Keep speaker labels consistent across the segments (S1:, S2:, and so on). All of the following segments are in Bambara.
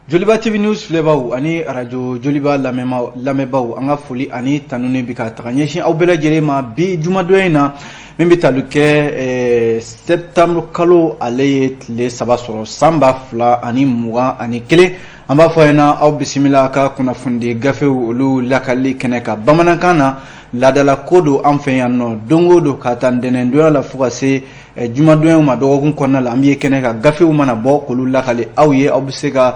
S1: Joliba TV News filɛbaw ani arajo Joliba lamɛnbaaw, an ka foli ani tanuni bi ka taga ɲɛsin aw bɛɛ lajɛlen ma bi jumadonya in na, min bɛ tali kɛ septembre kalo, ale ye tile 3 sɔrɔ san 2021. An b'a fɔ a ɲɛna, aw bisimila ka kunnafonidi gafew olu lakali kɛnɛ kan bamanankan na. Laadala ko don an fɛ yan nɔ, don o don ka taa ntɛnɛndonya la fo ka se jumadonyaw ma dɔgɔkun kɔnɔna la, an bɛ kɛnɛ kan, gafew mana bɔ k'olu lakali aw ye, aw bɛ se ka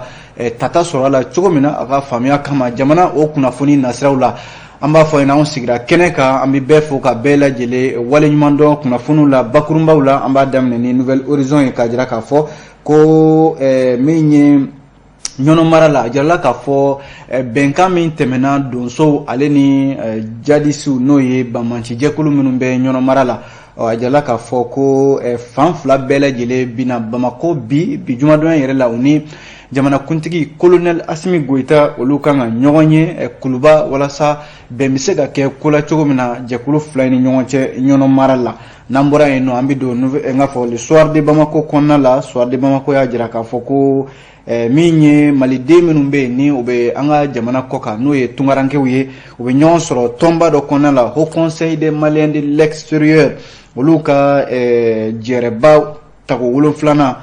S1: tata sɔrɔ a la cogo min na a ka faamuya kama jamana o kunnafoni nasiraw la. An b'a fɔ ɲɛna, anw sigira kɛnɛ kan, an bɛ bɛɛ fo ka bɛɛ lajɛlen waleɲuman dɔn. Kunnafoniw la bakurunbaw la, an b'a daminɛ ni Nouvel Horizon ye, k'a jira k'a fɔ ko min ye Ɲɔnɔ mara la, a jirala k'a fɔ bɛnkan min tɛmɛna donsow ale ni jadisiw, n'o ye banbaacijɛkulu minnu bɛ Ɲɔnɔ mara la, a jirala k'a fɔ ko fan fila bɛɛ lajɛlen bɛna Bamakɔ bi jumadonya yɛrɛ la. U ni jamanakuntigi Colonel Asimi Goyita, olu kan ka ɲɔgɔn ye Kuluba, walasa bɛn bɛ se ka kɛ ko la cogo min na jɛkulu fila in ni ɲɔgɔn cɛ Ɲɔnɔ mara la. N'an bɔra yen nɔ, an bɛ don n k'a fɔ Le Soir de Bamako kɔnɔna la. Soir de Bamako y'a jira k'a fɔ ko min ye maliden minnu bɛ yen ni u bɛ an ka jamana kɔ kan, n'o ye tunkarankew ye, u bɛ ɲɔgɔn sɔrɔ tɔnba dɔ kɔnɔna la, Haut Conseil des Maliens de l'extérieur, olu ka jɛrɛba tako 7nan,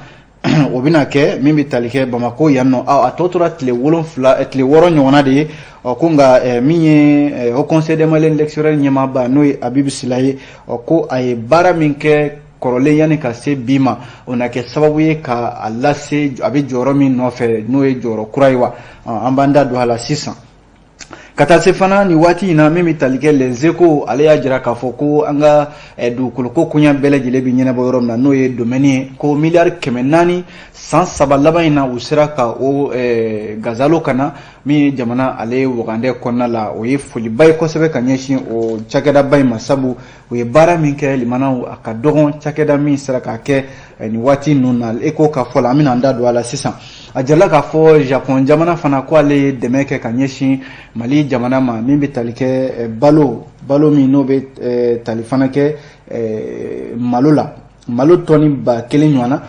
S1: o bɛna kɛ min bɛ tali kɛ Bamakɔ yan nɔ. A tɔ tora tile 7, tile 6 ɲɔgɔnna de ye. Ɔ ko nka min ye Haut Conseil des Maliens de l'extérieur ɲɛmaaba, n'o ye Abibu Sila ye, ɔ ko a ye baara min kɛ kɔrɔlen yanni ka se bi ma, o na kɛ sababu ye ka a lase a bɛ jɔyɔrɔ min nɔfɛ, n'o ye jɔyɔrɔ kura ye wa. An b'an da don a la sisan. Ka taa se fana nin waati in na, min bɛ tali kɛ Les Échos, ale y'a jira k'a fɔ ko an ka dugukoloko koɲɛ bɛɛ lajɛlen bɛ ɲɛnabɔ yɔrɔ min na, n'o ye domaine ye, ko miliyari 400 san 3 laban in na, u sera ka o gazalo ka na min ye jamana ale wagandɛ kɔnɔna la. O ye foliba ye kosɛbɛ ka ɲɛsin o cakɛdaba in ma, sabu u ye baara min kɛ, limanaw, a ka dɔgɔn cakɛda min sera k'a kɛ nin waati ninnu na. Eko ka fɔ la, an bɛna an da don a la sisan. A jirala k'a fɔ Japon jamana fana ko ale ye dɛmɛ kɛ ka ɲɛsin Mali jamana ma, min bɛ tali kɛ balo min n'o bɛ tali fana kɛ malo la, malo tɔni 1000 ɲɔgɔn na,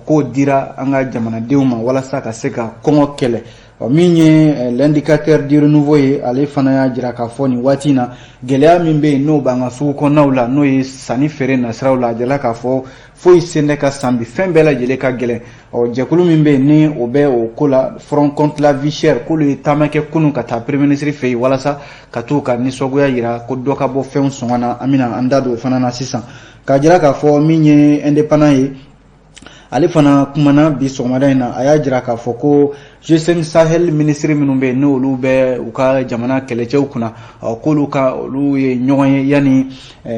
S1: k'o dira an ka jamanadenw ma walasa ka se ka kɔngɔ kɛlɛ. Min ye L'Indicateur du Renouveau ye, ale fana y'a jira k'a fɔ nin waati in na, gɛlɛya min bɛ yen n'o b'an ka sugu kɔnɔnaw la, n'o ye sanni feere nasiraw la, a jirala k'a fɔ foyi sen tɛ ka san bi, fɛn bɛɛ lajɛlen ka gɛlɛn. Ɔ jɛkulu min bɛ yen ni o bɛ o ko la, Front contre la vie chère, k'olu ye taama kɛ kunun ka taa Premier ministre fɛ yen walasa ka t'u ka nisɔngoya jira ko dɔ ka bɔ fɛnw sɔngɔ na. An bɛna an da don o fana na sisan. K'a jira k'a fɔ min ye Indépendant ye, ale fana kumana bi sɔgɔmada in na. A y'a jira k'a fɔ ko G5 Sahel minisiri minnu bɛ yen, n'olu bɛ u ka jamana kɛlɛcɛw kunna, k'olu ka olu ye ɲɔgɔn ye yanni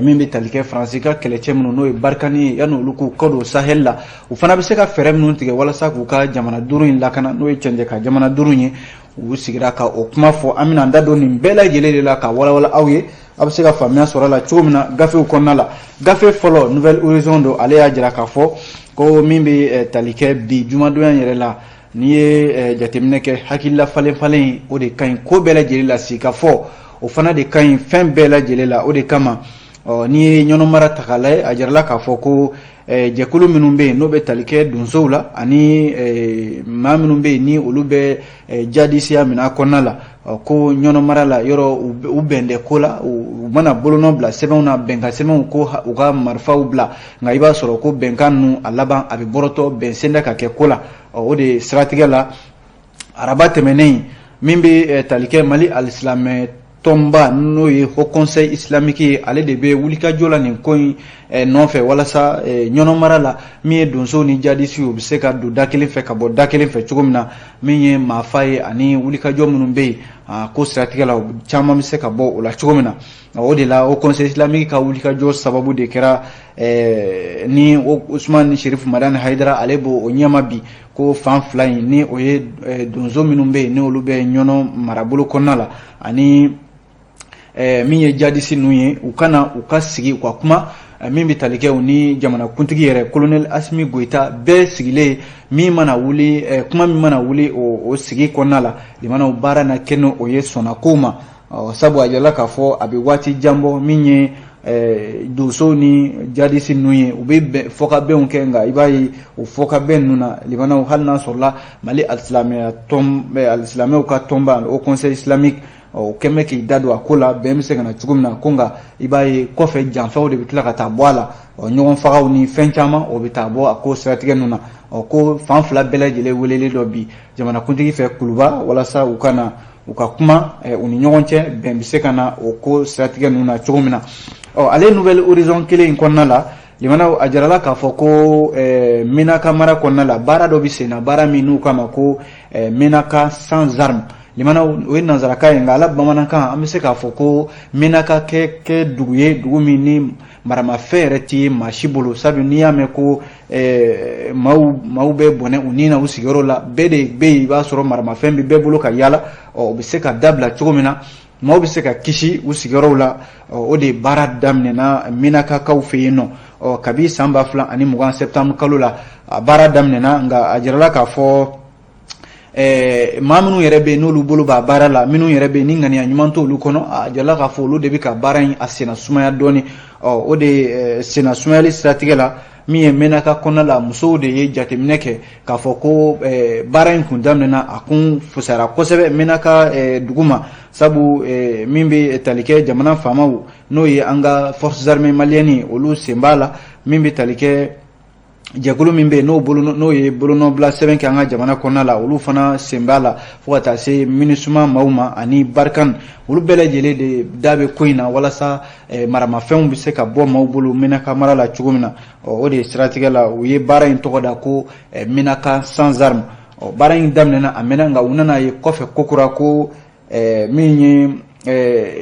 S1: min bɛ tali kɛ Faransi ka kɛlɛcɛ minnu, n'o ye Barkhane ye, yanni olu k'u kɔ don Sahel la, u fana bɛ se ka fɛɛrɛ minnu tigɛ walasa k'u ka jamana 5 in lakana, n'o ye cɛncɛn jamana 5 ye. U sigira ka o kuma fɔ. An bɛna an da don nin bɛɛ lajɛlen de la ka walawala aw ye, a bɛ se ka faamuya sɔrɔ a la cogo min na gafew kɔnɔna la. Gafe fɔlɔ, Nouvel Horizon don, ale y'a jira k'a fɔ ko min bɛ tali kɛ bi jumadonya yɛrɛ la, n'i ye jateminɛ kɛ, hakilila falen falen, o de ka ɲi ko bɛɛ lajɛlen la. Sigikafɔ, o fana de ka ɲi fɛn bɛɛ lajɛlen la. O de kama, ɔ n'i ye Ɲɔnɔ mara ta k'a lajɛ, a jirala k'a fɔ ko jɛkulu minnu bɛ yen n'o bɛ tali kɛ donsow la ani maa minnu bɛ yen ni olu bɛ jadisiya minɛ a kɔnɔna la, ko Ɲɔnɔ mara la yɔrɔ, u bɛn tɛ ko la. U mana bolonɔ bila sɛbɛnw na, bɛnkan sɛbɛnw, ko u ka marifaw bila, nka i b'a sɔrɔ ko bɛnkan ninnu, a laban a bɛ bɔrɔtɔ, bɛn sen tɛ ka kɛ ko la. O de siratigɛ la, araba tɛmɛnen, min bɛ tali kɛ Mali alisilamɛ tɔnba, n'o ye Haut Conseil islamique ye, ale de bɛ wulikajɔ la nin ko in nɔfɛ walasa Ɲɔnɔ mara la, min ye donsow ni jadisiw, u bɛ se ka don da kelen fɛ ka bɔ da kelen fɛ cogo min na, min ye maafa ye ani wulikajɔ minnu bɛ yen ko siratigɛ la, caman bɛ se ka bɔ o la cogo min na. O de la, Haut Conseil islamique ka wulikajɔ sababu de kɛra ni Usumani Sherif Madani Hayidara, ale b'o o ɲɛma bi, ko fan fila in, ni o ye donso minnu bɛ yen ni olu bɛ Ɲɔnɔ marabolo kɔnɔna la ani min ye jadisi ninnu ye, u kana u ka sigi u ka kuma, min bɛ tali kɛ u ni jamanakuntigi yɛrɛ Colonel Asimi Goyita bɛɛ sigilen. Min mana wuli, kuma min mana wuli o sigi kɔnɔna la, limanaw, baara na kɛ n'o ye, sɔnna kow ma. Sabu a jirala k'a fɔ a bɛ waati jan bɔ, min ye Donsow ni jadisi ninnu ye, u bɛ fɔkabɛnw kɛ. Nka i b'a ye o fɔkabɛn ninnu na, limanaw, hali n'a sɔrɔla Mali alisilamɛya tɔn, alisilamɛw ka tɔnba, Haut Conseil islamique, o kɛn bɛ k'i da don a ko la, bɛn bɛ se ka na cogo min na ko. Nka i b'a ye kɔfɛ, janfaw de bɛ tila ka taa bɔ a la, ɲɔgɔn fagaw ni fɛn caman, o bɛ taa bɔ a ko siratigɛ ninnu na. Ɔ, ko fan fila bɛɛ lajɛlen welelen dɔ bi jamanakuntigi fɛ Kuluba, walasa u ka na u ka kuma u ni ɲɔgɔn cɛ, bɛn bɛ se ka na o ko siratigɛ ninnu na cogo min na. Ɔ, ale Nouvel Horizon kelen in kɔnɔna la, limanaw, a jirala k'a fɔ ko Menaka mara kɔnɔna la, baara dɔ bɛ sen na, baara min n'u kama ko Menaka sans armes. Limanaw, o ye nanzarakan ye, nka ala bamanankan, an bɛ se k'a fɔ ko Menaka kɛ dugu ye, dugu min ni maramafɛn yɛrɛ tɛ maa si bolo. Sabu n'i y'a mɛn ko maaw bɛ bɔnɛ u ni na u sigiyɔrɔ la, bɛɛ de bɛ yen, i b'a sɔrɔ maramafɛn bɛ bɛɛ bolo ka yala. Ɔ, o bɛ se ka dabila cogo min na, maaw bɛ se ka kisi u sigiyɔrɔw la, o de baara daminɛna Menakakaw fɛ yen nɔ. Ɔ, kabi san 2020 septembre kalo la, a baara daminɛna. Nka a jirala k'a fɔ maa minnu yɛrɛ bɛ yen, n'olu bolo b'a baara la, minnu yɛrɛ bɛ yen ni ŋaniya ɲuman t'olu kɔnɔ, a jirala k'a fɔ olu de bɛ ka baara in a senna sumaya dɔɔni. Ɔ, o de senna sumayali siratigɛ la, min ye Menaka kɔnɔna la, musow de ye jateminɛ kɛ k'a fɔ ko baara in kun daminɛna, a kun fusara kosɛbɛ Menaka dugu ma. Sabu min bɛ tali kɛ jamana faamaw, n'o ye an ka forces armées maliennes, olu sen b'a la. Min bɛ tali kɛ jɛkulu min bɛ yen, n'o bolo n'o ye bolonɔbila sɛbɛn kɛ an ka jamana kɔnɔna la, olu fana sen b'a la, fo ka taa se MINUSMA maaw ma ani Barkhane. Olu bɛɛ lajɛlen de da bɛ ko in na, walasa maramafɛnw bɛ se ka bɔ maaw bolo Menaka mara la cogo min na. O de siratigɛ la, u ye baara in tɔgɔ da ko Menaka sans armes. Ɔ, baara in daminɛna, a mɛnna, nka u nana ye kɔfɛ kokura ko min ye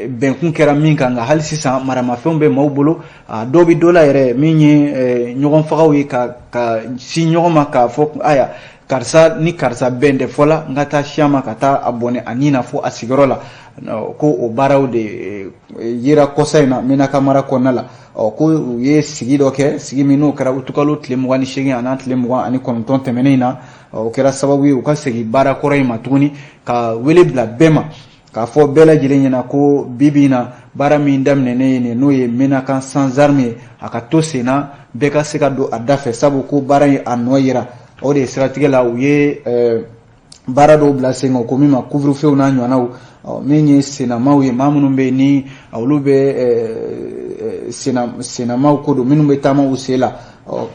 S1: bɛnkun kɛra min kan, nka hali sisan maramafɛnw bɛ maaw bolo. A dɔw bɛ dɔ la yɛrɛ, min ye ɲɔgɔn fagaw ye, ka sin ɲɔgɔn ma k'a fɔ: aya, karisa ni karisa bɛn tɛ fɔ la, n ka taa siya ma ka taa a bɔnɛ a ni na fo a sigiyɔrɔ la. Ko o baaraw de yera kɔsa in na Menaka mara kɔnɔna la. Ɔ, ko u ye sigi dɔ kɛ, sigi min n'o kɛra utukalo tile 28 ani tile 29 tɛmɛnen in na. O kɛra sababu ye u ka segin baara kɔrɔ in ma tuguni, ka wele bila bɛɛ ma, k'a fɔ bɛɛ lajɛlen ɲɛna ko bi bi in na, baara min daminɛnen ye nin, n'o ye Menaka sans armes ye, a ka to sen na, bɛɛ ka se ka don a da fɛ, sabu ko baara in a nɔ yera. O de siratigɛ la, u ye baara dɔw bila sen kan, ko min ma couvre-feu n'a ɲɔgɔnnaw. Min ye sennamaw ye, maa minnu bɛ yen ni olu bɛ sennamaw ko don, minnu bɛ taama u sen la,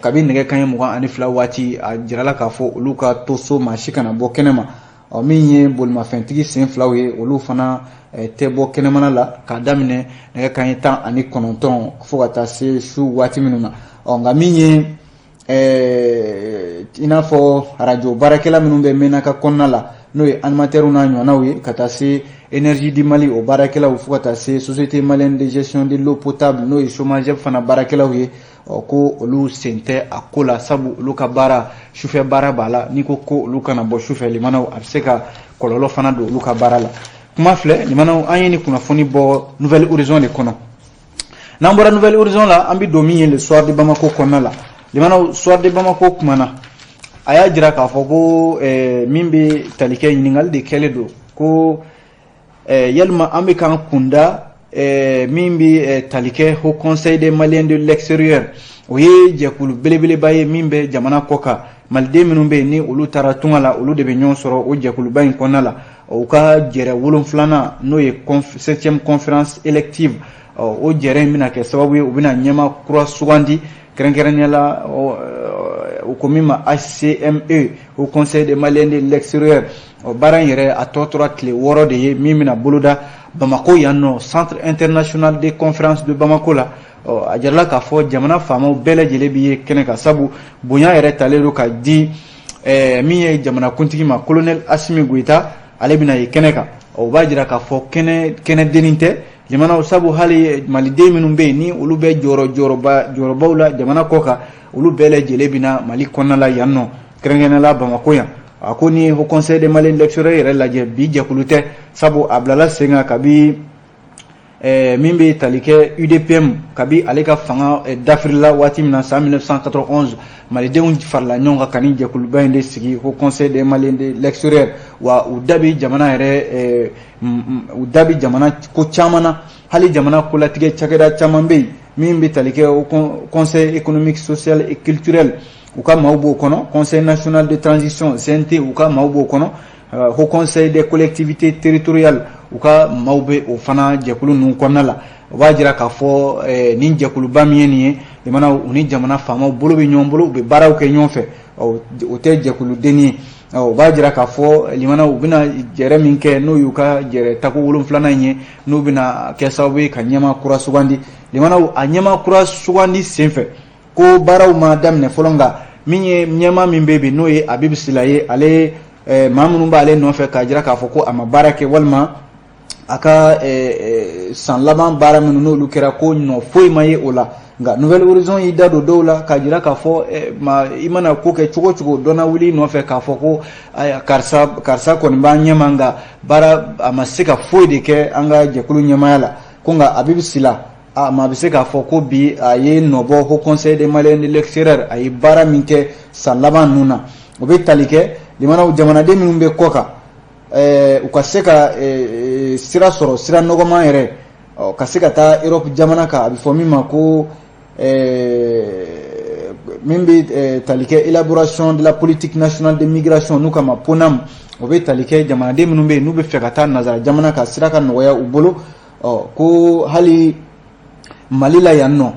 S1: kabi nɛgɛ kanɲɛ 22 waati, a jirala k'a fɔ olu ka to so, maa si kana bɔ kɛnɛ ma. Ɔ, min ye bolimafɛntigi sen filaw ye, olu fana tɛ bɔ kɛnɛmana la k'a daminɛ nɛgɛ kanɲɛ 19 fo ka taa se su waati minnu na. Ɔ, nka min ye i n'a fɔ arajo baarakɛla minnu bɛ Menaka kɔnɔna la, n'o ye animateurs n'a ɲɔgɔnnaw ye, ka taa se Énergie du Mali o baarakɛlaw, fo ka taa se Société malienne de gestion de l'eau potable, n'o ye SOMAGEP fana baarakɛlaw ye, ɔ, ko olu sen tɛ a ko la, sabu olu ka baara, sufɛ baara b'a la. N'i ko ko olu kana bɔ sufɛ, limanaw, a bɛ se ka kɔlɔlɔ fana don olu ka baara la. Kuma filɛ, limanaw, an ye nin kunnafoni bɔ Nouvel Horizon de kɔnɔ. N'an bɔra Nouvel Horizon la, an bɛ don min ye Le Soir de Bamako kɔnɔna la. Limanaw, Soir de Bamako kumana, a y'a jira k'a fɔ ko min bɛ tali kɛ, ɲininkali de kɛlen don ko yalima an bɛ k'an kunda min bɛ tali kɛ Haut Conseil des Maliens de l'extérieur, o ye jɛkulu belebeleba ye min bɛ jamana kɔ kan. Maliden minnu bɛ yen ni olu taara tunga la, olu de bɛ ɲɔgɔn sɔrɔ o jɛkuluba in kɔnɔna la. U ka jɛrɛ wolonfilanan, n'o ye septième conférence élective, o jɛrɛ in bɛna kɛ sababu ye u bɛna ɲɛmaa kura sugandi, kɛrɛnkɛrɛnnenya la u ko min ma HCME, Haut Conseil des Maliens de l'extérieur. O baara in yɛrɛ, a tɔ tora tile 6 de ye, min bɛna boloda Bamako yan nɔ, Centre international de conférence de Bamako la. A jirala k'a fɔ jamana faamaw bɛɛ lajɛlen bɛ ye kɛnɛ kan, sabu bonya yɛrɛ talen don ka di min ye jamanakuntigi ma, colonel Assimi Goïta, ale bɛna ye kɛnɛ kan. O b'a jira k'a fɔ kɛnɛ kɛnɛdennin tɛ jamanaw, sabu hali maliden minnu bɛ yen ni olu bɛ jɔyɔrɔ jɔyɔrɔba jɔyɔrɔbaw la jamana kɔ kan, olu bɛɛ lajɛlen bɛna Mali kɔnɔna la yan nɔ, kɛrɛnkɛrɛnnenya la Bamako yan. A ko ni Haut Conseil des Maliens de l'extérieur yɛrɛ lajɛ, bi jɛkulu tɛ, sabu a bilala sen kan kabi Min bɛ tali kɛ UDPM, kabi ale ka fanga dafirila waati min na san 1991, malidenw farala ɲɔgɔn kan ka nin jɛkuluba in de sigi ko Conseil des Maliens de l'extérieur. Wa u da bɛ jamana yɛrɛ, u da bɛ jamana ko caman na, hali jamana kolatigɛ cakɛda caman bɛ yen min bɛ tali kɛ o Conseil économique, social et culturel, u ka maaw b'o kɔnɔ, Conseil national de transition, CNT, u ka maaw b'o kɔnɔ, Haut Conseil des collectivités territoriales, u ka maaw bɛ o fana jɛkulu ninnu kɔnɔna la. O b'a jira k'a fɔ nin jɛkuluba min ye nin ye, jamana u ni jamana faamaw bolo bɛ ɲɔgɔn bolo, u bɛ baaraw kɛ ɲɔgɔn fɛ, o tɛ jɛkuludennin ye. O b'a jira k'a fɔ limanaw, u bɛna jɛrɛ min kɛ, n'o y'u ka jɛrɛ tako 7nan in ye, n'u bɛna kɛ sababu ye ka ɲɛmaa kura sugandi. Limanaw, a ɲɛmaa kura sugandi senfɛ, ko baaraw ma daminɛ fɔlɔ, nka min ye ɲɛmaa min bɛ bi, n'o ye Abibu Sila ye, ale maa minnu b'ale nɔfɛ k'a jira k'a fɔ ko a ma baara kɛ, walima a ka san laban baara minnu n'olu kɛra, ko nɔ foyi ma ye o la. Nka Nouvel Horizon y'i da don dɔw la k'a jira k'a fɔ i mana ko kɛ cogo cogo, dɔ na wuli nɔfɛ k'a fɔ ko karisa karisa kɔni b'an ɲɛma, nka baara a ma se ka foyi de kɛ an ka jɛkulu ɲɛmaaya la. Ko nka Abibu Sila, a maa bɛ se k'a fɔ ko bi a ye nɔbɔ Haut Conseil des Maliens de l'extérieur, a ye baara min kɛ san laban ninnu na, o bɛ tali kɛ limanaw, jamanaden minnu bɛ kɔ kan, u ka se ka sira sɔrɔ, sira nɔgɔman yɛrɛ, ka se ka taa Europe jamana kan, a bɛ fɔ min ma ko min bɛ tali kɛ élaboration de la politique nationale de migration, n'u kama PONAM. O bɛ tali kɛ jamanaden minnu bɛ yen n'u bɛ fɛ ka taa nanzara jamana kan, sira ka nɔgɔya u bolo. Ko hali Mali la yan nɔ,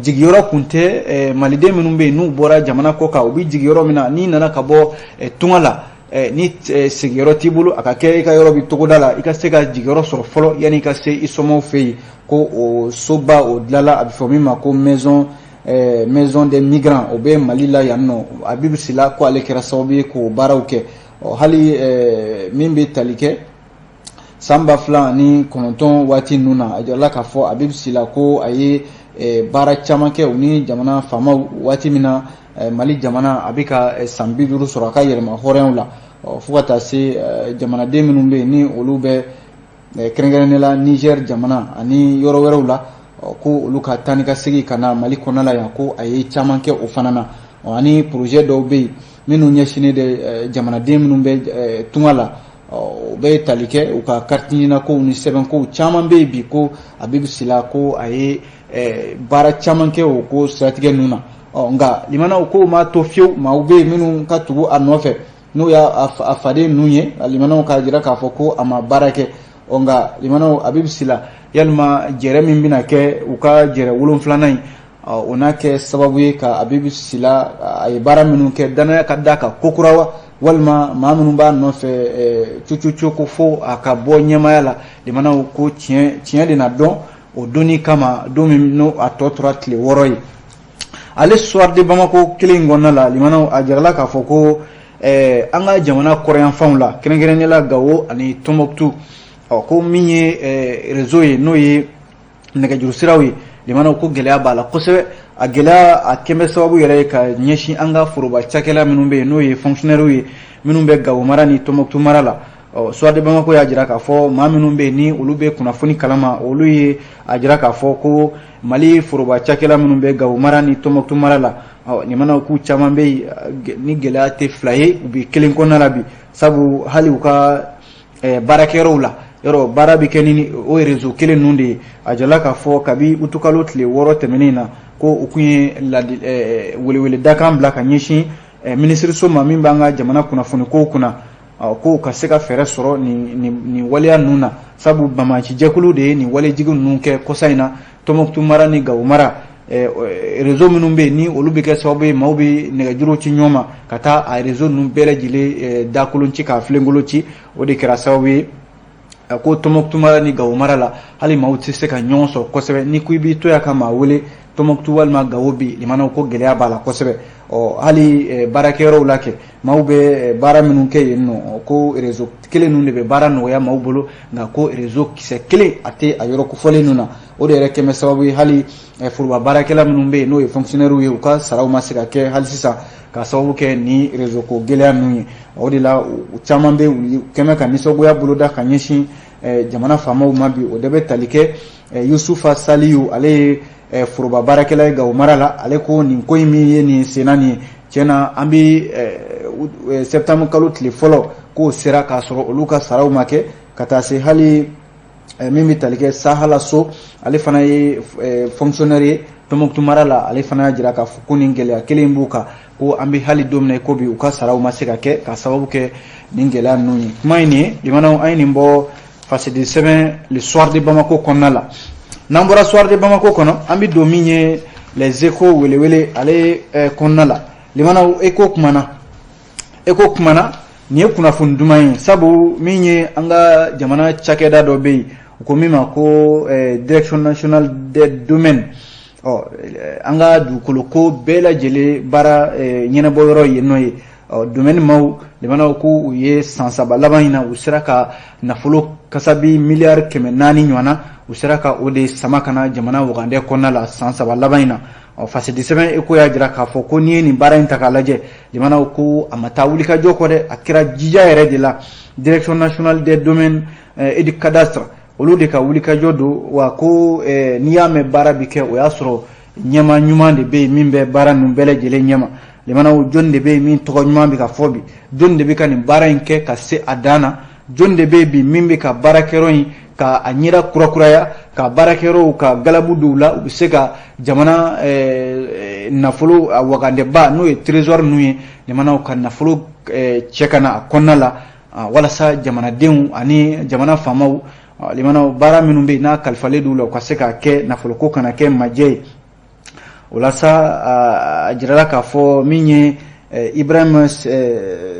S1: jigiyɔrɔ kun tɛ maliden minnu bɛ yen n'u bɔra jamana kɔ kan, u bɛ jigin yɔrɔ min na. N'i nana ka bɔ tunga la, ni sigiyɔrɔ t'i bolo, a ka kɛ i ka yɔrɔ bɛ togoda la, i ka se ka jigiyɔrɔ sɔrɔ fɔlɔ yanni i ka se i somɔgɔw fɛ yen. Ko o soba o dilanla, a bɛ fɔ min ma ko maison des migrants, o bɛ Mali la yan nɔ. Abibu Sila ko ale kɛra sababu ye k'o baaraw kɛ. Hali min bɛ tali kɛ san 2009 waati ninnu na, a jirala k'a fɔ Abibu Sila ko a ye baara caman kɛ u ni jamana faamaw waati min na Mali jamana a bɛ ka san 50 sɔrɔ a ka yɛlɛma hɔrɔnyaw la, fo ka taa se jamanaden minnu bɛ yen ni olu bɛ kɛrɛnkɛrɛnnenya la Niger jamana ani yɔrɔ wɛrɛw la, ko olu ka taa ni ka segin ka na Mali kɔnɔna la yan, ko a ye caman kɛ o fana na. Ani projet dɔw bɛ yen minnu ɲɛsinnen de jamanaden minnu bɛ tunga la, o bɛ tali kɛ u ka carte ɲininakow ni sɛbɛnkow caman bɛ yen bi, ko Abibu Sila ko a ye baara caman kɛ o ko siratigɛ ninnu na. Nka limanaw, kow m'a to fiyewu, maaw bɛ yen minnu ka tugu a nɔfɛ, n'o y'a a faden ninnu ye, limanaw, k'a jira k'a fɔ ko a ma baara kɛ. Nka limanaw, Abibu Sila, yalima jɛrɛ min bɛna kɛ u ka jɛrɛ 7nan in, o n'a kɛ sababu ye ka Abibu Sila, a ye baara minnu kɛ, danaya ka da kan kokura wa, walima maa minnu b'a nɔfɛ cucucu ko fo a ka bɔ ɲɛmaaya la? Limanaw, ko tiɲɛ tiɲɛ de na dɔn o donni kama, don min n'o a tɔ tora tile 6 ye. Ale Soir de Bamako kelen in kɔnɔna la, limanaw, a jirala k'a fɔ ko an ka jamana kɔrɔyanfanw la, kɛrɛnkɛrɛnnenya la Gawo ani Tɔnbɔkutu, ɔ ko min ye réseau ye, n'o ye nɛgɛjuru siraw ye, limanaw, ko gɛlɛya b'a la kosɛbɛ. A gɛlɛya a kɛn bɛ sababu yɛrɛ ye ka ɲɛsin an ka foroba cakɛla minnu bɛ yen, n'o ye fonctionnaires ye, minnu bɛ Gawo mara ni Tɔnbɔkutu mara la. Ɔ Soir de Bamako y'a jira k'a fɔ maa minnu bɛ yen ni olu bɛ kunnafoni kalama, olu ye a jira k'a fɔ ko Mali foroba cakɛla minnu bɛ Gawo mara ni Tɔnbɔkutu mara la, ɔ limanaw, k'u caman bɛ yen ni gɛlɛya tɛ fila ye, u bɛ kelen kɔnɔna la bi, sabu hali u ka baarakɛyɔrɔw la, yɔrɔ baara bɛ kɛ ni o réseau kelen ninnu de ye. A jirala k'a fɔ kabi utukalo tile 6 tɛmɛnen na, ko u kun ye weleweledakan bila ka ɲɛsin minisiriso ma min b'an ka jamana kunnafoni kow kunna, ko ka se ka fɛɛrɛ sɔrɔ nin waleya ninnu na, sabu banbaanci jɛkulu de ye nin walejigi ninnu kɛ kɔsa in na Tɔnbɔkutu mara ni Gawo mara. Réseau minnu bɛ yen ni olu bɛ kɛ sababu ye maaw bɛ nɛgɛjuru ci ɲɔgɔn ma, ka taa a réseau ninnu bɛɛ lajɛlen dakolon ci k'a filenkolon ci, o de kɛra sababu ye ko Tɔnbɔkutu mara ni Gawo mara la, hali maaw tɛ se ka ɲɔgɔn sɔrɔ kosɛbɛ. Ni ko i b'i to yan ka maa wele Tɔnbɔkutu walima Gawo bi, limanaw, ko gɛlɛya b'a la kosɛbɛ. Ɔ hali baarakɛyɔrɔw la kɛ, maaw bɛ baara minnu kɛ yen nɔ, ko réseau kelen ninnu de bɛ baara nɔgɔya maaw bolo, nka ko réseau kisɛ kelen a tɛ a yɔrɔ kofɔlen ninnu na. O de yɛrɛ kɛmɛ sababu ye, hali foroba baarakɛla minnu bɛ yen, n'o ye fonctionnaires ye, u ka saraw ma se ka kɛ hali sisan, ka sababu kɛ ni réseau ko gɛlɛya ninnu ye. O de la u caman bɛ u kɛmɛ ka nisɔngoya boloda ka ɲɛsin jamana faamaw ma bi. O de bɛ tali kɛ Yusufa Saliyu, ale ye foroba baarakɛla ye Gawo mara la. Ale ko nin ko in min ye nin senna nin ye, tiɲɛ na, an bɛ septembre kalo tile fɔlɔ, k'o sera k'a sɔrɔ olu ka saraw ma kɛ, ka taa se hali min bɛ tali kɛ Sahala So, ale fana ye fonctionnaire ye Tɔnbukutu mara la. Ale fana y'a jira k'a fɔ ko nin gɛlɛya kelen b'u kan, ko an bɛ hali don min na i ko bi, u ka saraw ma se ka kɛ ka sababu kɛ nin gɛlɛya ninnu ye. Kuma in nin ye, limanaw, an ye nin bɔ fasidi sɛbɛn Le Soir de Bamako kɔnɔna la. N'an bɔra Soir de Bamako kɔnɔ, an bɛ don min ye Les Échos welewele ale kɔnɔna la. Limanaw, Écho kumana, Écho kumana. Nin ye kunnafoni duman ye, sabu min ye an ka jamana cakɛda dɔ bɛ yen, u ko min ma ko Direction nationale des domaines. Ɔ an ka dugukolo ko bɛɛ lajɛlen baara ɲɛnabɔ yɔrɔ yen nɔ ye. Ɔ domaine maaw, limanaw, ko u ye san 3 laban in na, u sera ka nafolo kasabi miliyari 400 ɲɔgɔn na, u sera ka o de sama ka na jamana wagandɛ kɔnɔna la san 3 laban in na. Ɔ fasidi sɛbɛn Écho y'a jira k'a fɔ ko n'i ye nin baara in ta k'a lajɛ, limanaw, ko a ma taa wulikajɔ kɔ dɛ, a kɛra jija yɛrɛ de la. Direction nationale des domaines et du cadastre, olu de ka wulikajɔ don wa. Ko n'i y'a mɛn baara bi kɛ, o y'a sɔrɔ ɲɛma ɲuman de bɛ yen min bɛ baara ninnu bɛɛ lajɛlen ɲɛma. Limanaw, jɔnni de bɛ yen min tɔgɔ ɲuman bɛ ka fɔ bi? Jɔnni de bɛ ka nin baara in kɛ ka se a dan na? Jɔnni de bɛ yen bi min bɛ ka baarakɛyɔrɔ in ka a ɲɛda kurakuraya, ka baarakɛyɔrɔw ka galabu dɔw la, u bɛ se ka jamana nafolo a wagandɛba, n'o ye trésor ninnu ye, limanaw, ka nafolo cɛ ka na a kɔnɔna la, walasa jamanadenw ani jamana faamaw, limanaw, baara minnu bɛ yen n'a kalifalen d'u la, u ka se k'a kɛ, nafoloko kana kɛ majɛ ye. O la sa, a jirala k'a fɔ min ye Ibrahim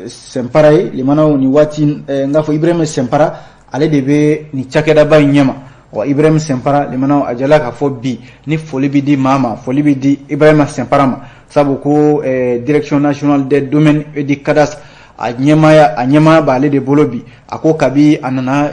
S1: Sɛnpara ye, limanaw, nin waati n k'a fɔ Ibrahim Sɛnpara, ale de bɛ nin cakɛdaba in ɲɛma. Wa Ibrahim Sɛnpara, limanaw, a jirala k'a fɔ bi ni foli bɛ di maa ma, foli bɛ di Ibrahim Sɛnpara ma, sabu ko Direction nationale des domaines et du cadastre, a ɲɛmaaya b'ale de bolo bi. A ko kabi a nana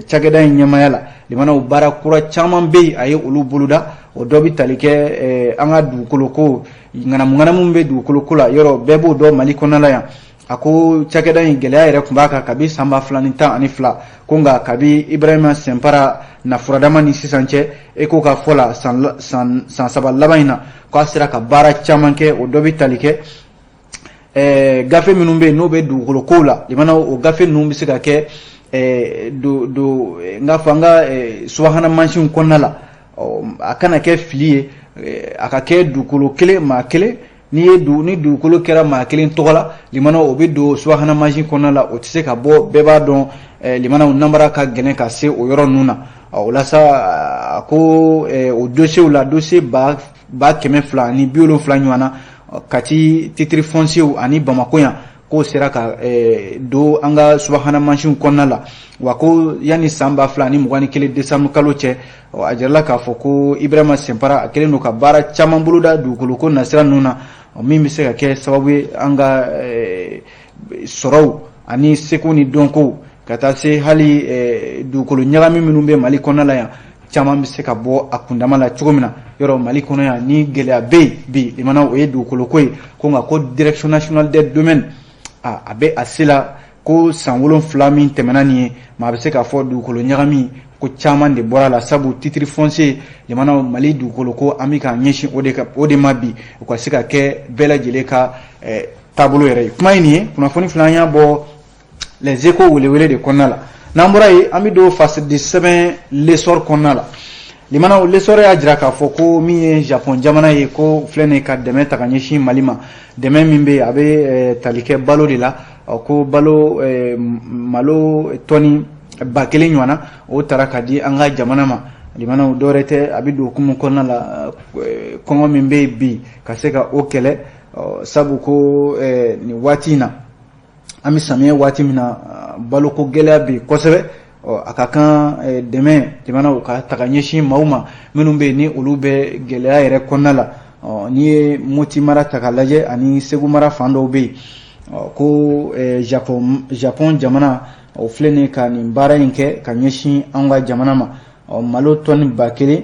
S1: cakɛda in ɲɛmaaya la, limanaw, baara kura caman bɛ yen a ye olu boloda. O dɔ bɛ tali kɛ an ka dugukolo ko ŋanamu ŋanamu bɛ dugukolo ko la, yɔrɔ bɛɛ b'o dɔn Mali kɔnɔna la yan. A ko cakɛda in gɛlɛya yɛrɛ tun b'a kan kabi san 2012, ko nka kabi Ibrahima Sɛnpara na furadama ni sisan cɛ, e ko ka fɔ la, san 3 laban in na, k'a sera ka baara caman kɛ. O dɔ bɛ tali kɛ gafe minnu bɛ yen n'o bɛ dugukolo kow la, limanaw, o gafe ninnu bɛ se ka kɛ do do n k'a fɔ an ka subahana mansinw kɔnɔna la, a kana kɛ fili ye, a ka kɛ dugukolo kelen maa kelen. N'i ye ni dugukolo kɛra maa kelen tɔgɔ la, limanaw, o bɛ don subahana mansin kɔnɔna la, o tɛ se ka bɔ. Bɛɛ b'a dɔn, limanaw, namara ka gɛlɛn ka se o yɔrɔ ninnu na. O la sa, a ko o dossier la, dossier 270,000 ɲɔgɔn na, Kati titre foncier ani Bamakɔ yan, k'o sera ka don an ka subahana mansinw kɔnɔna la. Wa ko yanni san 2021 décembre kalo cɛ, a jirala k'a fɔ ko Ibrahima Sɛnpara, a kɛlen don ka baara caman boloda dugukolo ko nasira ninnu na, min bɛ se ka kɛ sababu ye an ka sɔrɔw ani seko ni dɔnkow, ka taa se hali dugukolo ɲagami minnu bɛ Mali kɔnɔna la yan, caman bɛ se ka bɔ a kundama la cogo min na. Yɔrɔ Mali kɔnɔ yan, ni gɛlɛya bɛ yen bi, limanaw, o ye dugukolo ko ye. Ko nka ko Direction nationale des domaines, a bɛ a se la ko san 7 min tɛmɛna nin ye, maa bɛ se k'a fɔ dugukolo ɲagami ko caman de bɔra la, sabu titre foncier, limanaw, Mali dugukolo ko, an bɛ k'an ɲɛsin o de ka o de ma bi, u ka se ka kɛ bɛɛ lajɛlen ka taabolo yɛrɛ ye. Kuma ye nin ye, kunnafoni fila, an y'a bɔ Les Échos welewele de kɔnɔna la. N'an bɔra yen, an bɛ don fasidi sɛbɛn L'Essor kɔnɔna la. Limanaw, L'Essor y'a jira k'a fɔ ko min ye Japon jamana ye, ko filɛ nin ye ka dɛmɛ ta ka ɲɛsin Mali ma, dɛmɛ min bɛ yen, a bɛ tali kɛ balo de la. Ko balo, malo tɔni 1000 ɲɔgɔn na, o taara ka di an ka jamana ma. Limanaw, dɔwɛrɛ tɛ, a bɛ don hukumu kɔnɔna la, kɔngɔ min bɛ yen bi, ka se ka o kɛlɛ, sabu ko nin waati in na, an bɛ samiyɛ waati min na, baloko gɛlɛya bɛ yen kosɛbɛ. A ka kan dɛmɛ, jamanaw ka taga ɲɛsin maaw ma minnu bɛ yen ni olu bɛ gɛlɛya yɛrɛ kɔnɔna la. N'i ye Moti mara ta k'a lajɛ ani Segu mara fan dɔw bɛ yen, ko Japon jamana, o filɛ nin ka nin baara in kɛ ka ɲɛsin an ka jamana ma, malo tɔni 1000,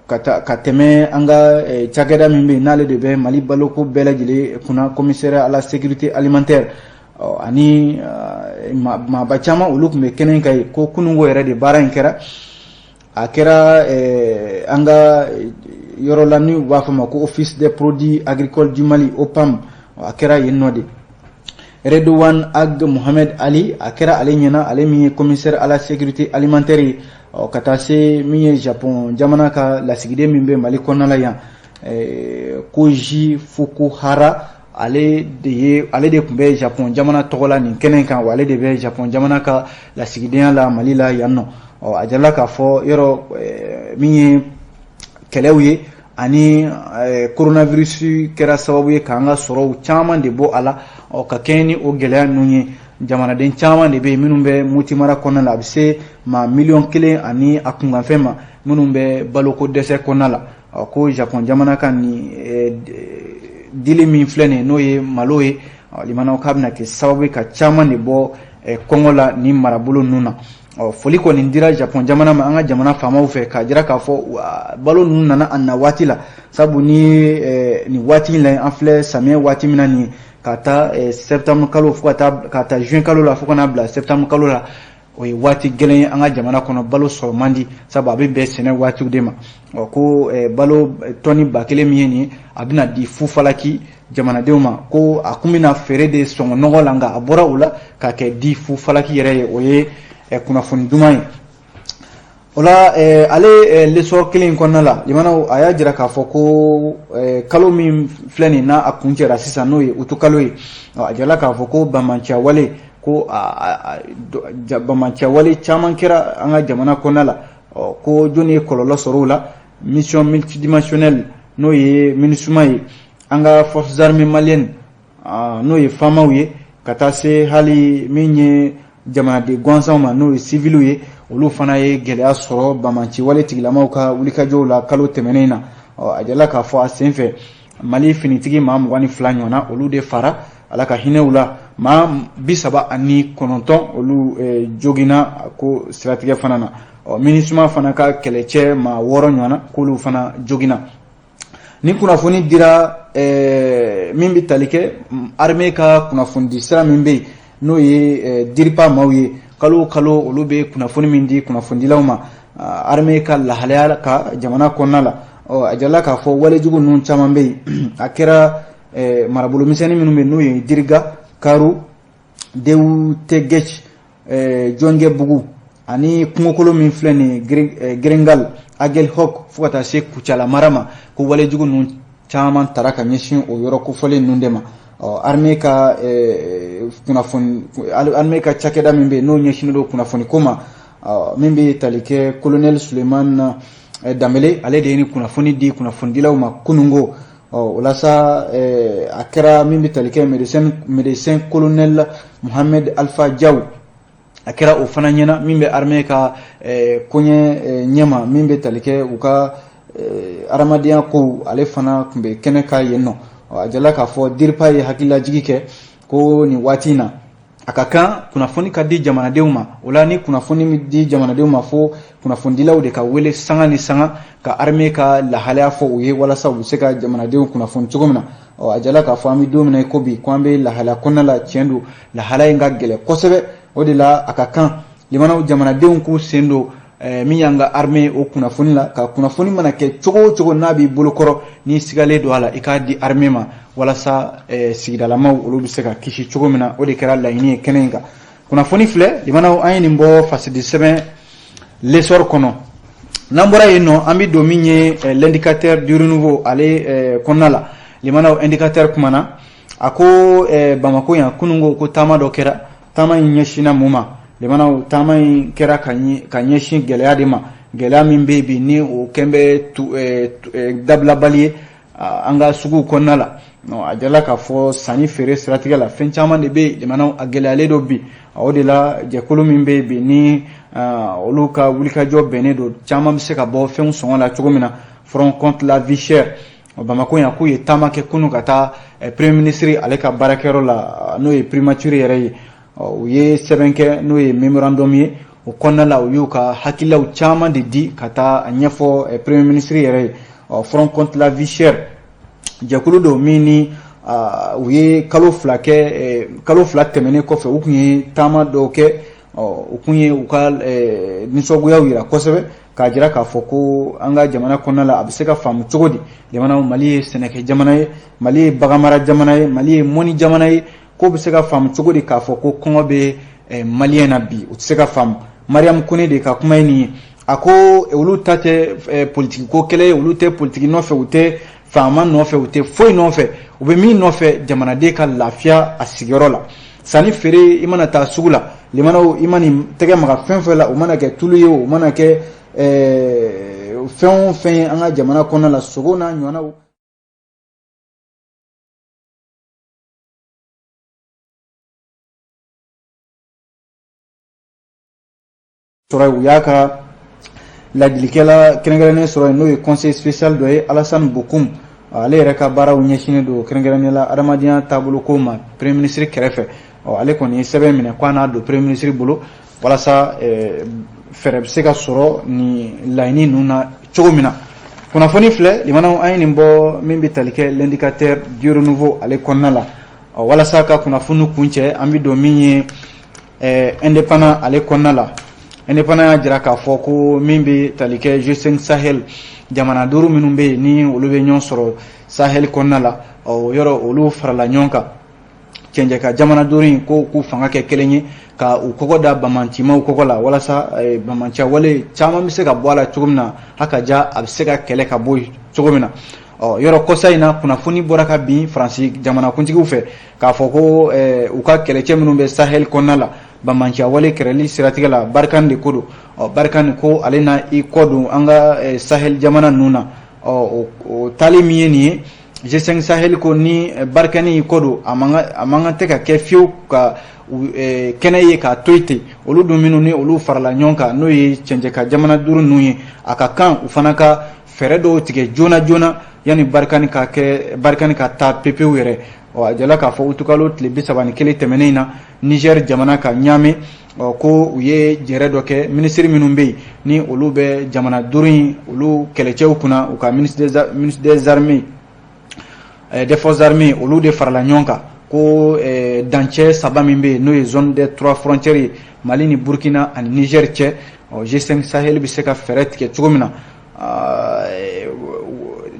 S1: ka ka tɛmɛ an ka cakɛda min bɛ yen n'ale de bɛ Mali baloko bɛɛ lajɛlen kunna, Commissariat à la sécurité alimentaire. Ani maaba caman olu tun bɛ kɛnɛ kan yen. Ko kununko yɛrɛ de baara in kɛra, a kɛra an ka yɔrɔ la ni u b'a fɔ ma ko Office des produits agricoles du Mali, OPAM. A kɛra yen nɔ de. Redouane Ag Mohamed Ali, a kɛra ale ɲɛna, ale min ye commissaire à la sécurité alimentaire ye, ka taa se min ye Japon jamana ka lasigiden min bɛ Mali kɔnɔna la yan, Koji Fukuhara, ale de ye, ale de tun bɛ Japon jamana tɔgɔ la nin kɛnɛ kan, wa ale de bɛ Japon jamana ka lasigidenya la Mali la yan nɔ. Ɔ, a jirala k'a fɔ yɔrɔ min ye kɛlɛw ye ani coronavirus kɛra sababu ye k'an ka sɔrɔw caman de bɔ a la. Ɔ, ka kɛɲɛ ni o gɛlɛya ninnu ye, jamanaden caman de bɛ yen minnu bɛ Moti mara kɔnɔna la, a bɛ se maa 1,1 million ani a kunkanfɛn ma, minnu bɛ baloko dɛsɛ kɔnɔna la. Ɔ, ko Japon jamana ka nin dili min filɛ nin ye, n'o ye malo ye, limanaw, k'a bɛna kɛ sababu ye ka caman de bɔ kɔngɔ la nin marabolo ninnu na. Ɔ, foli kɔni dira Japon jamana ma an ka jamana faamaw fɛ, k'a jira k'a fɔ balo ninnu nana a na waati la, sabu ni nin waati in la, an filɛ samiyɛ waati min na nin ye, ka taa septembre kalo fo ka taa, ka taa juin kalo la fo ka n'a bila septembre kalo la, o ye waati gɛlɛn ye an ka jamana kɔnɔ. Balo sɔrɔ man di, sabu a bɛ bɛn sɛnɛ waatiw de ma. Ɔ, ko balo tɔni 1000 min ye nin ye, a bɛna di fufalaki jamanadenw ma. Ko a kun bɛna feere de sɔngɔ nɔgɔ la, nka a bɔra o la ka kɛ di fufalaki yɛrɛ ye. O ye kunnafoni duman ye. O la, ale L'Essor kelen in kɔnɔna la, limanaw, a y'a jira k'a fɔ ko kalo min filɛ nin n'a a kuncɛra sisan, n'o ye utu kalo ye, a jirala k'a fɔ ko banbaanciya wale, ko banbaanciya wale caman kɛra an ka jamana kɔnɔna la. Ko jɔnni ye kɔlɔlɔ sɔrɔ o la? Mission multidimensionnelle, n'o ye MINUSMA ye, an ka forces armées maliennes, n'o ye FAMaw ye, ka taa se hali min ye jamanaden gansanw ma, n'o ye civiliw ye, olu fana ye gɛlɛya sɔrɔ banbaanci wale tigilamaw ka wulikajɔw la kalo tɛmɛnen na. A jirala k'a fɔ a senfɛ, Mali finitigi maa 22 ɲɔgɔnna, olu de fara Ala ka hinɛw la, maa 39, olu joginna ko siratigɛ fana na. Ɔ, MINUSMA fana ka kɛlɛcɛ maa 6 ɲɔgɔnna, k'olu fana joginna. Ni kunnafoni dira min bɛ tali kɛ armée ka kunnafonidi sira min bɛ yen, n'o ye DIRPA maaw ye, kalo o kalo olu bɛ kunnafoni min di kunnafonidilaw ma armée ka lahalaya ka jamana kɔnɔna la. Ɔ, a jirala k'a fɔ walejugu ninnu caman bɛ yen, a kɛra marabolo misɛnnin minnu bɛ yen, n'o ye Diriga, Karu, Dewutegɛc, Jɔnkɛbugu ani kungokolo min filɛ nin ye, Gerengal, Aguelhok, fo ka taa se Kucala mara ma, ko walejugu ninnu caman tara ka ɲɛsin o yɔrɔ kofɔlen ninnu de ma. Ɔ, armée ka kunnafoni, armée ka cakɛda min bɛ yen, n'o ɲɛsinnen don kunnafoni ko ma, min bɛ tali kɛ colonel Suleiman Danbele, ale de ye ni kunnafoni di kunnafonidilaw ma kununko. Ɔ, o la sa, a kɛra min bɛ tali kɛ médecin colonel Mohamed Alpha Diaw, a kɛra o fana ɲɛna, min bɛ armée ka koɲɛ ɲɛma, min bɛ tali kɛ u ka adamadenya kow, ale fana tun bɛ kɛnɛ kan yen nɔ. A jirala k'a fɔ DIRPA ye hakililajigi kɛ ko nin waati in na, a ka kan kunnafoni ka di jamanadenw ma. O la, ni kunnafoni bɛ di jamanadenw ma, fo kunnafonidilaw de ka wele sanga ni sanga ka armée ka lahalaya fɔ u ye, walasa u bɛ se ka jamanadenw kunnafoni cogo min na. Ɔ, a jirala k'a fɔ an bɛ don min na i ko bi, ko an bɛ lahalaya kɔnɔna la, tiɲɛ don, lahalaya in ka gɛlɛn kosɛbɛ. O de la, a ka kan limanaw, jamanadenw k'u sen don min y'an ka armée o kunnafoni la, ka kunnafoni mana kɛ cogo o cogo n'a b'i bolokɔrɔ, n'i sigalen don a la, i k'a di armée ma, walasa sigidalamaw olu bɛ se ka kisi cogo min na. O de kɛra laɲini ye kɛnɛ in kan. Kunnafoni filɛ, limanaw, an ye nin bɔ fasidi sɛbɛn L'Essor kɔnɔ. N'an bɔra yen nɔ, an bɛ don min ye L'Indicateur du Renouveau ale kɔnɔna la. Limanaw, Indicateur kumana, a ko Bamako yan kunun ko taama dɔ kɛra. Taama in ɲɛsinna mun ma? Limanaw, taama in kɛra ka ɲɛsin gɛlɛya de ma, gɛlɛya min bɛ bi ni o kɛn bɛ dabilabali ye an ka suguw kɔnɔna la. A jirala k'a fɔ sanni feere siratigɛ la, fɛn caman de bɛ yen, limanaw, a gɛlɛyalen don bi. O de la, jɛkulu min bɛ bi ni olu ka wulikajɔ bɛnnen don caman bɛ se ka bɔ fɛnw sɔngɔ la cogo min na, Front contre la vie chère, Bamakɔ yan, k'u ye taama kɛ kunun ka taa premier ministre ale ka baarakɛyɔrɔ la, n'o ye primature yɛrɛ ye. U ye sɛbɛn kɛ, n'o ye mémorandum ye. O kɔnɔna la, u y'u ka hakililaw caman de di ka taa a ɲɛfɔ premier ministre yɛrɛ ye. Front contre la vie chère, jɛkulu don min ni U ye kalo 2 kɛ, kalo 2 tɛmɛnen kɔfɛ, u tun ye taama dɔw kɛ. U tun ye u ka nisɔngoyaw jira kosɛbɛ, k'a jira k'a fɔ ko an ka jamana kɔnɔna la, a bɛ se ka faamu cogo di? Jamana Mali ye sɛnɛkɛ jamana ye, Mali ye baganmara jamana ye, Mali ye mɔni jamana ye. Ko bɛ se ka faamu cogo di k'a fɔ ko kɔngɔ bɛ maliyɛn na bi? O tɛ se ka faamu. Mariam Kone de ka kuma ye nin ye. A ko olu ta tɛ politiki ko kɛlɛ ye, olu tɛ politiki nɔfɛ, u tɛ faama nɔfɛ, u tɛ foyi nɔfɛ. U bɛ min nɔfɛ, jamanaden ka lafiya a sigiyɔrɔ la. Sanni feere, i mana taa sugu la, limanaw, i mana tɛgɛ maga fɛn fɛn la, o mana kɛ tulu ye, o mana kɛ fɛn o fɛn ye an ka jamana kɔnɔna la, sogo n'a ɲɔgɔnnaw. Sɔrɔ u y'a ka ladilikɛla kɛrɛnkɛrɛnnen sɔrɔ yen, n'o ye conseiller spécial dɔ ye, Alassane Bokoum. Ale yɛrɛ ka baaraw ɲɛsinnen don kɛrɛnkɛrɛnnen la adamadenya taabolo ko ma premier ministre kɛrɛfɛ. Ɔ, ale kɔni ye sɛbɛn minɛ k'a n'a don premier ministre bolo, walasa fɛɛrɛ bɛ se ka sɔrɔ nin laɲini ninnu na cogo min na. Kunnafoni filɛ, limanaw, an ye nin bɔ min bɛ tali kɛ L'Indicateur du Renouveau ale kɔnɔna la. Ɔ, walasa ka kunnafoni kuncɛ, an bɛ don min ye Indépendant ale kɔnɔna la. Indépendant y'a jira k'a fɔ ko min bɛ tali kɛ G5 Sahel, jamana 5 minnu bɛ yen ni olu bɛ ɲɔgɔn sɔrɔ Sahel kɔnɔna la, ɔ, yɔrɔ olu farala ɲɔgɔn kan. Cɛncɛn ka jamana 5 in ko k'u fanga kɛ kelen ye, ka u kɔgɔ da bamancimaw kɔgɔ la, walasa bamanciya wale caman bɛ se ka bɔ a la cogo min na, haka ja a bɛ se ka kɛlɛ ka bɔ yen cogo min na. Ɔ, yɔrɔ kɔsa in na, kunnafoni bɔra ka bin Faransi jamanakuntigiw fɛ k'a fɔ ko u ka kɛlɛcɛ minnu bɛ Sahel kɔnɔna la, bamanciya wale kɛlɛli siratigɛ la, Barkhane de ko don. Ɔ, Barkhane ko ale na i kɔ don an ka Sahel jamana ninnu na. Ɔ, o taali min ye nin ye, G5 Sahel ko ni Barkhane y'i kɔ don, a man kan tɛ ka kɛ fiyewu ka kɛnɛ ye k'a to yen ten. Olu dun minnu ni olu farala ɲɔgɔn kan, n'o ye cɛncɛn ka jamana 5 ninnu ye, a ka kan u fana ka fɛɛrɛ dɔw tigɛ joona joona yanni Barkhane ka kɛ, Barkhane ka taa pepewu yɛrɛ. Ɔ, a jala k'a fɔ utukalo tile 31 tɛmɛnen in na, Niger jamana ka Niamey, ɔ, ko u ye jɛrɛ dɔ kɛ. Minisiri minnu bɛ yen ni olu bɛ jamana 5 in olu kɛlɛcɛw kunna, u ka ministre des armées, des forces armées, olu de farala ɲɔgɔn kan ko dancɛ 3 min bɛ yen, n'o ye zone des 3 frontières ye, Mali ni Burkina ani Niger cɛ, ɔ, G5 Sahel bɛ se ka fɛɛrɛ tigɛ cogo min na.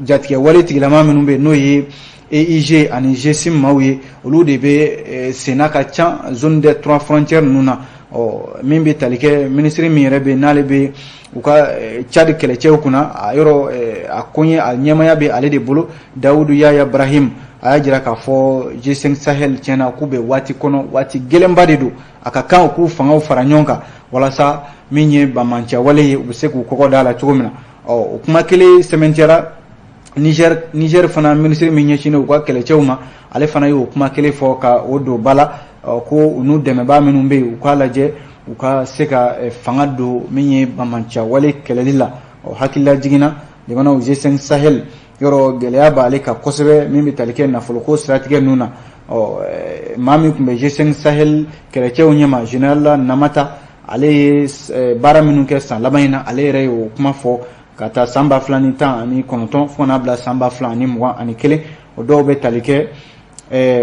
S1: Jatigɛ wale tigilama minnu bɛ yen, n'o ye EIG ani GSIM maaw ye, olu de bɛ senna ka ca zone des 3 frontières ninnu na. Ɔ, min bɛ tali kɛ minisiri min yɛrɛ bɛ yen, n'ale bɛ u ka Tchad kɛlɛcɛw kunna, a yɔrɔ a koɲɛ a ɲɛmaya bɛ ale de bolo, Dawudu Yaya Brahim, a y'a jira k'a fɔ G5 Sahel tiɲɛna k'u bɛ waati kɔnɔ, waati gɛlɛnba de don. A ka kan u k'u fangaw fara ɲɔgɔn kan, walasa min ye bamanciya wale ye, u bɛ se k'u kɔgɔ da a la cogo min na. Ɔ, o kuma kelen sɛmɛntiyara Niger fana minisiri min ɲɛsinnen u ka kɛlɛcɛw ma, ale fana y'o kuma kelen fɔ ka o don ba la, ko u n'u dɛmɛbaa minnu bɛ yen, u k'a lajɛ u ka se ka fanga don min ye bamanciya wale kɛlɛli la. Ɔ, hakilila jiginna, jamanaw, G5 Sahel yɔrɔ gɛlɛya b'ale kan kosɛbɛ, min bɛ tali kɛ nafoloko siratigɛ ninnu na. Ɔ, maa min tun bɛ G5 Sahel kɛlɛcɛw ɲɛma, général Namata, ale ye baara minnu kɛ san laban in na, ale yɛrɛ y'o kuma fɔ ka taa san 2019 fo ka n'a bila san 2021. O dɔw bɛ tali kɛ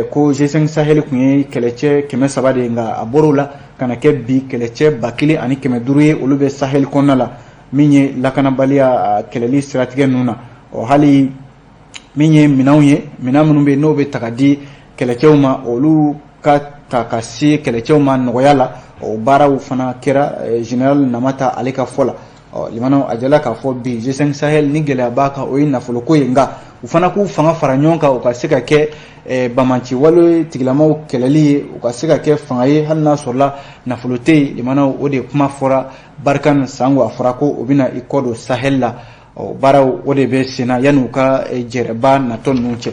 S1: ko G5 Sahel tun ye kɛlɛcɛ 300 de ye, nka a bɔr'o la ka na kɛ bi kɛlɛcɛ 1500 ye, olu bɛ Sahel kɔnɔna la, min ye lakanabaliya kɛlɛli siratigɛ ninnu na. Ɔ, hali min ye minɛnw ye, minɛn minnu bɛ yen n'o bɛ ta ka di kɛlɛcɛw ma, olu ka ta ka se kɛlɛcɛw ma nɔgɔya la, o baaraw fana kɛra général Namata ale ka fɔ la. Ɔ, limanaw, a jala k'a fɔ bi G5 Sahel ni gɛlɛya b'a kan, o ye nafoloko ye, nka u fana k'u fanga fara ɲɔgɔn kan, u ka se ka kɛ bamanci wale tigilamaw kɛlɛli ye, u ka se ka kɛ fanga ye hali n'a sɔrɔla nafolo tɛ yen. Limanaw, o de kuma fɔra Barkhane sango a fɔra ko o bɛna i kɔ don Sahel la. Ɔ, baaraw o de bɛ sen na yanni u ka jɛrɛba natɔ ninnu cɛ.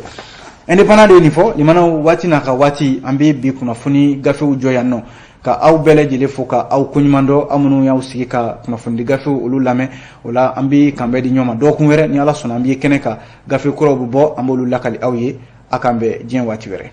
S1: Indépendant de ye nin fɔ. Limanaw, waati n'a ka waati, an bɛ bi kunnafoni gafew jɔ yan nɔ, ka aw bɛɛ lajɛlen fo, ka aw koɲuman dɔn, aw minnu y'aw sigi ka kunnafonidi gafew olu lamɛn. O la, an bɛ kanbɛn di ɲɔgɔn ma dɔgɔkun wɛrɛ ni Ala sɔnna. An bɛ kɛnɛ kan, gafe kuraw bɛ bɔ, an b'olu lakali aw ye. A k'an bɛn diɲɛ waati wɛrɛ.